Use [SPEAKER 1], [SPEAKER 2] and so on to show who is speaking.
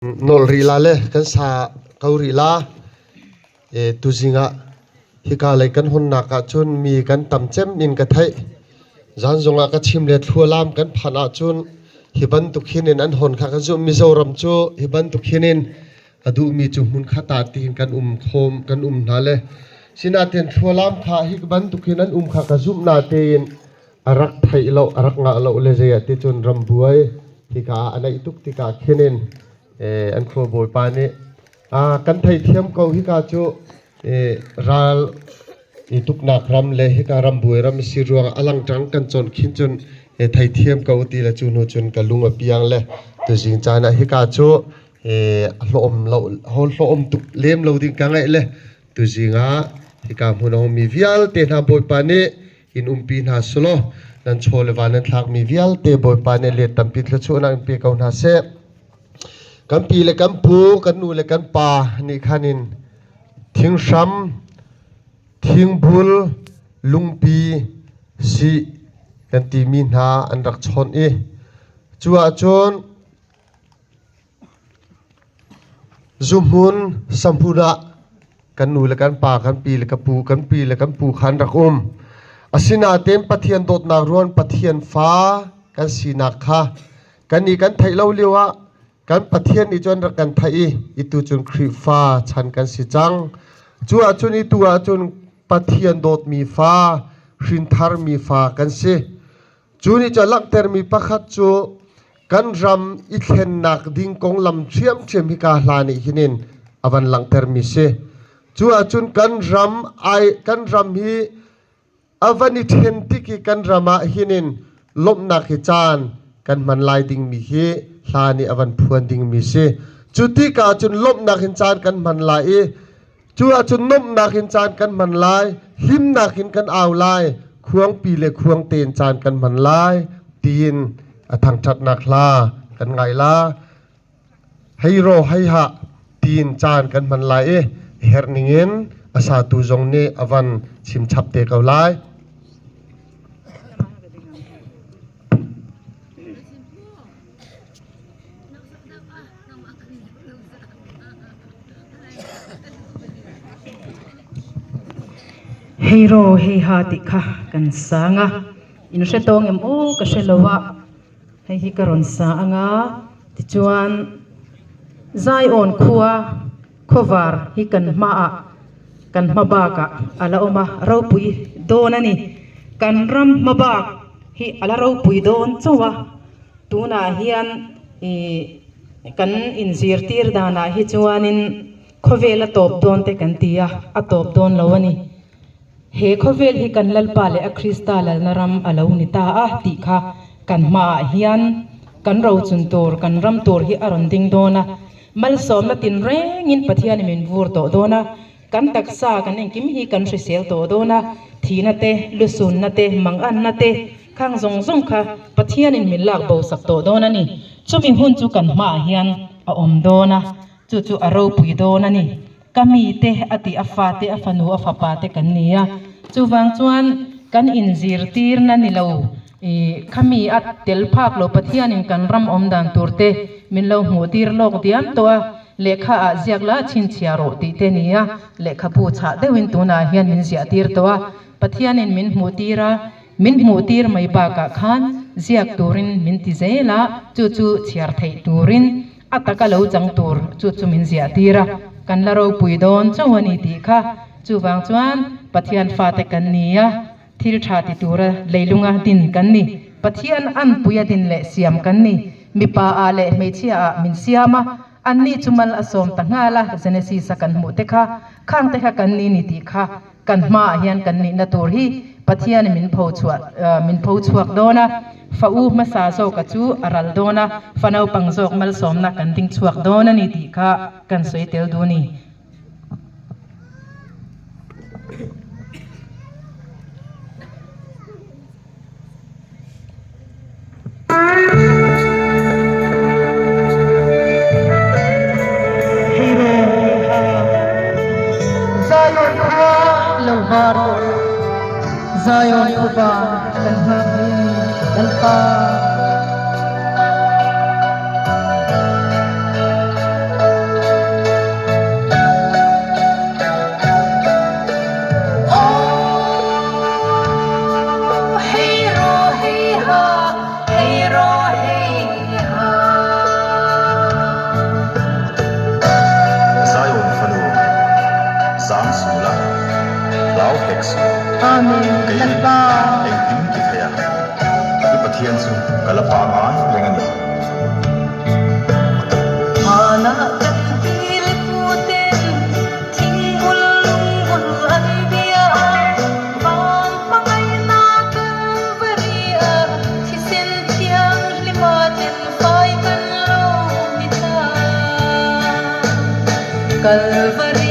[SPEAKER 1] Nolh rih la le kan sa ko rih la. Tuzing ah hika lei kan honnak ahcun mi kan tam cem in ka theih. Zan zong ah ka chim le thlualam kan phanh ahcun hi bantuk hin in an hon kha kan zumh. Mizoram cu hi bantuk hin in a duhmi cu hmunkhat ah tiin kan um khawm kan um hna le sinain thlualam kha hi bantuk hin an um kha ka zumh natein a rak theih lo a rak ngah lo le zei ah ti cun rambuai hika ah a naih tuk tikah khin in an khua bawipa nih kan theithiam ko hika cu ral i tuknak ram le hika rambuai ram si ruang a langṭang kan cawn khin cun theithiam ko ti le cu hnu cun ka lung a piang le tuzing caan ah hika cu a hlawm lo hlawm tuk lem lo ding ka ngaih le tuzing ah hika hmun a ummi vialte hna Bawipa nih in umpi hna selaw nan chaw le va nan thlakmi vialte Bawipa nih let tampi thluachuahnak in pe ko hna seh. Kan pi le kan pu, kan nu le kan pa nih khan in thinghram, thingbul, lungpi, sih kan timi hna an rak chawnh i cu ahcun Zuhmun samhmun ah kan nu le kan pa, kan pi le ka pu, kan pi le kan pu kha an rak um. Asinain Pathian dawtnak ruan Pathian fa kan sinak kha kannih kan theih lo lio ah kan Pathian nih cun rak kan theih i itu cun Khrihfa chan kan si cang. Cu ahcun itu ahcun Pathian dawtmi fa, hrintharmi fa kan si. Cu nih cun langhtermi pakhat cu kan ram i thlennak ding konglam ṭhiamṭhiam hika hla nih hin in a van langhtermi si. Cu ahcun kan ram ai kan ram hi a van i ṭhen tik i kan ram ah hin in lawmhnak hi caan kan hman lai dingmi hi hla nih a van phuan dingmi si. Cu tikah cun lawmhnak in caan kan hman lai i Cu ahcun nuamhnak in caan kan hman lai, hlimnak in kan au lai, khuangpi le khuangte in caan kan hman lai tiin a thangṭhatnak hla kan ngai la. Hei ro hei hah tiin caan kan hman lai i herh ningin a satu zong nih a van chim chap te ko lai.
[SPEAKER 2] Hei ro hei ha tih kha kan sang a in hre tawng em aw ka hre lo a hei hi ka rawn sa anga tichuan Zion khua khawvar hi kan hmaah kan hma bakah a la awm a ropui dawn a ni kan ram hma bak hi a la ropui dawn chauh a. Tunah hian ih kan inzirtir danah hi chuanin khawvel a tawp dawn te kan ti a, a tawp dawn lo a ni. He khawvel hi kan Lalpa leh a Krista lalna ram a lo ni ta a tih kha kan hmaah hian kan rochun tur, kan ram tur hi a rawn ding dawn a. Malsawmna tinrengin Pathianin min vur tawh dawn a. Kan taksa kan engkim hi kan hrisel tawh dawn a, thihna te, lusunna te, manganna te, khang zawng zawng kha Pathianin min lak bo sak tawh dawn a ni. Chumi hun chu kan hmaah hian a awm dawn a, chu chu a ropui dawn a ni. Ka mite a tih a fate, a fanu, a fapa te kan ni a, chuvang chuan kan inzirtirna ni lo i khami a tel phak lo Pathianin kan ram awm dan tur te min lo hmuhtir lawk diam tawh a. Lehkha ah ziak la chhinchhiah rawh tih te nia, lehkhabu chhah deuhin tunah hian min ziah tir tawh a, Pathianin min hmuh tir a, min hmuh tir mai bakah khan ziak turin min ti zel a, chu chu chhiar theih turin a taka lo chang tur chu chu min ziah tir a, kan la ropui dawn chauh a ni tih kha. Chuvang chuan Pathian fate kan ni a, thil tha ti tura leilunga din kan ni. Pathian anpui a din leh siam kan ni. Mipa ah leh hmeichhia ah min siam a, anni chu mal a sawm ta nghal a, Genesis a kan hmuh te kha, khang te kha kan ni ni tih kha kan hmaah hian kan nihna tur hi Pathian in min pho chhuah min pho chhuak dawn a, fa u hmasa zawka chu a ral dawn a, fa naupang zawk malsawmna kan ding chhuak dawn a ni tih kha kan sawi tel duh a ni.
[SPEAKER 3] Zion khua lo var Zion khuapa kan hngak ni Lalpa.
[SPEAKER 4] hek suh.
[SPEAKER 3] Amen.
[SPEAKER 4] Kei
[SPEAKER 3] Lalpa.
[SPEAKER 4] Engkim ti thei a, i Pathian chu ka la pa ngai reng a ni.
[SPEAKER 3] Hmanah kan pi le pu ten thingbul lungbul an bia a, van hmangaihna Kalvari a thisen thianghlima ten fai kan lo ni ta. Kalvari.